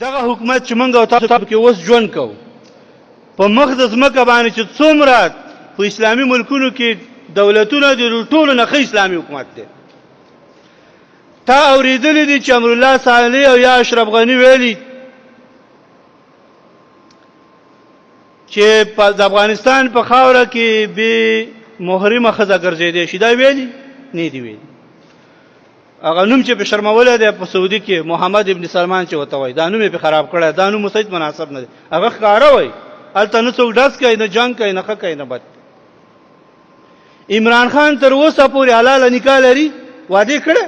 دغه حکومت چې موږ او تاسو کې اوس ژوند کوو، په مخ د ځمکه باندې چې څومره په اسلامي ملکونو کې دولتونه دي، ټولو نه ښه اسلامي حکومت دی. تا اورېدلي دي چې امرالله صالح او یا اشرف غني ویلي چې د افغانستان په خاوره کې بې محرمه ښځه ګرځېدی شي؟ دا ویلي نه دي ویلي. هغه نوم چې په شرمولې دی په سعودي کې، محمد ابن سلمان چې وته وای، دا نوم یې په خراب کړی، دا نوم سید مناسب نه دی. هغه ښکاره وای، هلته نه څوک ډز کوي، نه جنگ کوي، نه ښه کوي، نه بد. عمران خان تر اوسه پورې حلاله نکاح لري؟ وعده کړې؟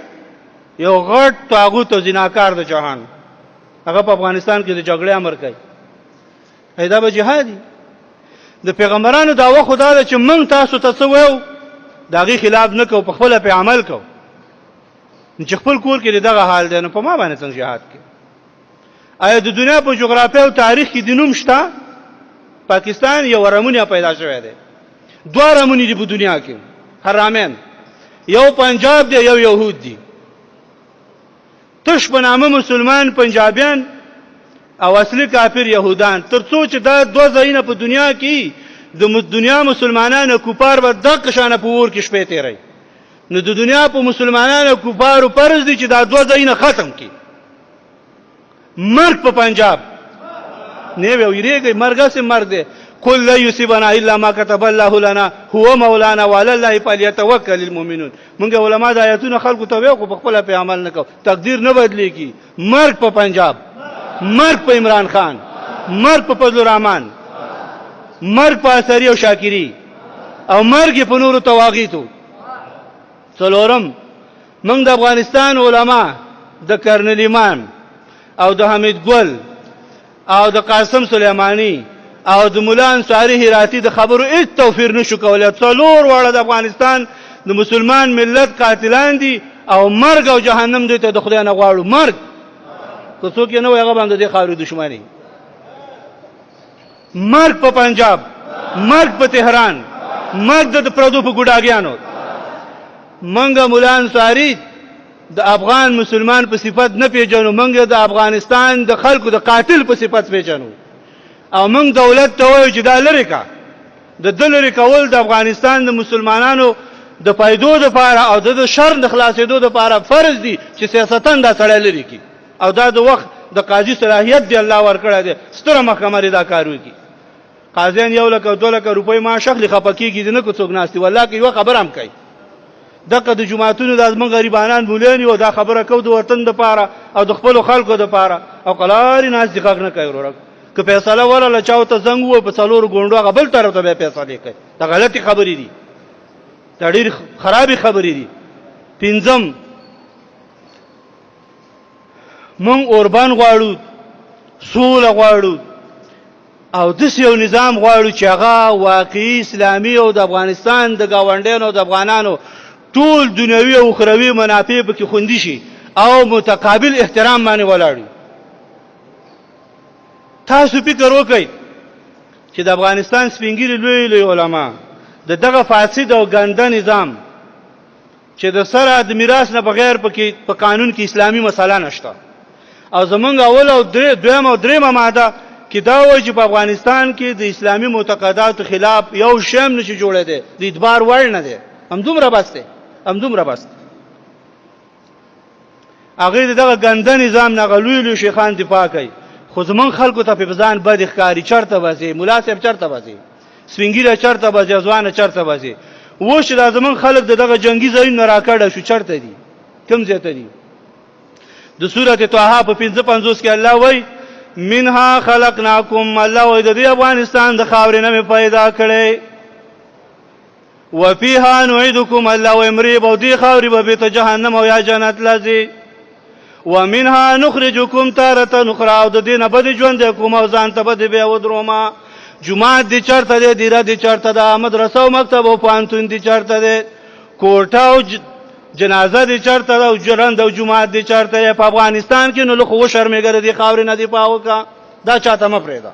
یو غټ طاغوت او زناکار د جهان، هغه په افغانستان کې د جګړې امر کوي. دا به جهادي د پیغمبرانو دعوه خدا ده چې موږ تاسو ته څه وایو، د هغې خلاف نه کوو، په خپله پرې عمل کوو. نو چې خپل کور کې دغه حال دی، نو په ما باندې څنګه جهاد کوي؟ آیا د دنیا په جغرافیا او تاریخ کې د نوم شته؟ پاکستان یو رمونیا پیدا شوی دی، دوه رمونی دي په دنیا کې حرامین، یو پنجاب دی، یو یهود دی. تش په نامه مسلمان پنجابیان او اصلي کافر يهودان. تر څو چې دا دوه ځایونه په دنیا کې، د دنیا مسلمانانو کوپار به دغه شانه په اور کې شپې تیروي. نو د دنیا په مسلمانانو کوپارو فرض دي چې دا دوه ځایونه ختم کړي. مرګ په پنجاب نه وی ویریږي، مرګ سه مرګ دی. قل لا يصيبنا الا ما كتب الله لنا هو مولانا وعلى الله فليتوكل المؤمنون. مونږ علما د آیاتونو خلکو ته ویو، خو په خپل په عمل نه کو، تقدیر نه بدلیږي. مرګ په پنجاب، مرګ په عمران خان، مرګ په فضل الرحمن، مرګ په اثری او شاکری، او مرګ په نورو تواغیتو. څلورم، موږ د افغانستان علما د کرنل ایمان او د حمید ګل او د قاسم سلیمانی او د مولا انصاري هراتي د خبرو هیڅ توفیر نشو کولای. څلور واړه د افغانستان د مسلمان ملت قاتلان دي، او مرګ او جهنم دوی ته د خدای نه غواړو. مرګ که څوک یې نه وایي، هغه باندې د خاورې دښمني. مرګ په پنجاب، مرګ په تهران، مرګ د پردو په ګوډاګیانو. منګه مولا انصاري د افغان مسلمان په صفت نه پیژنو، منګه د افغانستان د خلکو د قاتل په صفت پیژنو. او موږ دولت ته وایو چې دا لرې کا. د ده لرې کول د افغانستان د مسلمانانو د فایدو دپاره او د شر د خلاصېدو دپاره فرض دي چې سیاستاً دا سړی لرې کړي، او دا د وخت د قاضي صلاحیت دی، الله ورکړی دی، ستره محکمه دې دا کار وکړي. قاضیان 1 لک او 2 لکه روپۍ معاش اخلي، خفه کېږي دې نه که څوک ناست دي، والله که یوه خبره هم کوي. دغه د جوماتونو د زمونږ غریبانان مولان یو، دا خبره کو د وطن دپاره او د خپلو خلکو دپاره، او قلارې ناست دي، غږ نه کوي. وروره، که فیصله ورله چاو ته زنګ ووهي، په څلورو ګونډو هغه بل طرف ته بیا فیصلې کوي. دا غلطې خبرې دي، دا ډېرې خرابې خبرې دي. پنځم، مونږ اوربند غواړو، سوله غواړو، او داسې یو نظام غواړو چې هغه واقعي اسلامي او د افغانستان د ګاونډیانو او د افغانانو ټول دنیوي او اخروي منافع پکې خوندي شي او متقابل احترام باندې ولاړ وي. تاسو فکر وکړئ چې د افغانستان سپینګیري لوی لوی علما د دغه فاسد او ګنده نظام چې د سره د میراث نه بغیر پکې په قانون کې اسلامي مسله نشته، او زمونږ اول او درې دویم او درېیمه ماده کې دا وایي چې په افغانستان کې د اسلامي معتقداتو خلاف یو شی هم نشي جوړېدی، د اعتبار وړ نه دی. همدومره بس دی، همدومره بس دی. هغې د دغه ګنده نظام نه هغه لوی لوی شیخان دفاع کوي، خو زمونږ خلکو ته په ځان بدې ښکاري. چېرته به ځې ملا صاحب؟ چېرته به ځې سپینږیری؟ چېرته به ځې ځوانه؟ چېرته به ځې؟ اوس چې دا زمونږ خلک د دغه جنګي ځایونو نه راکډه شو، چېرته دي؟ کوم ځای ته دي؟ د سورة طه په 55 کې الله وایي منها خلقناکم، الله وایي د دې افغانستان د خاورې نه مې پیدا کړی، وفيها نعيدكم، الله وایي مرې به دې خاورې به بېرته جهنم او یا جنت له ځي، ومنها نخرجكم تارة اخرى، او د دې نه به دې ژوندی کوم او ځان ته به دې بیا ودرومه. جومات دې چېرته دی؟ دیره دې چېرته ده؟ مدرسه او مکتب او پوهنتون دې چېرته دی؟ کوټه او جنازه دې چېرته ده؟ او ژرند او جومات دې چېرته دی په افغانستان کې؟ نو له خو وشرمېږه، د دې خاورې نه دفاع وکړه، دا چاته مه پرېږده.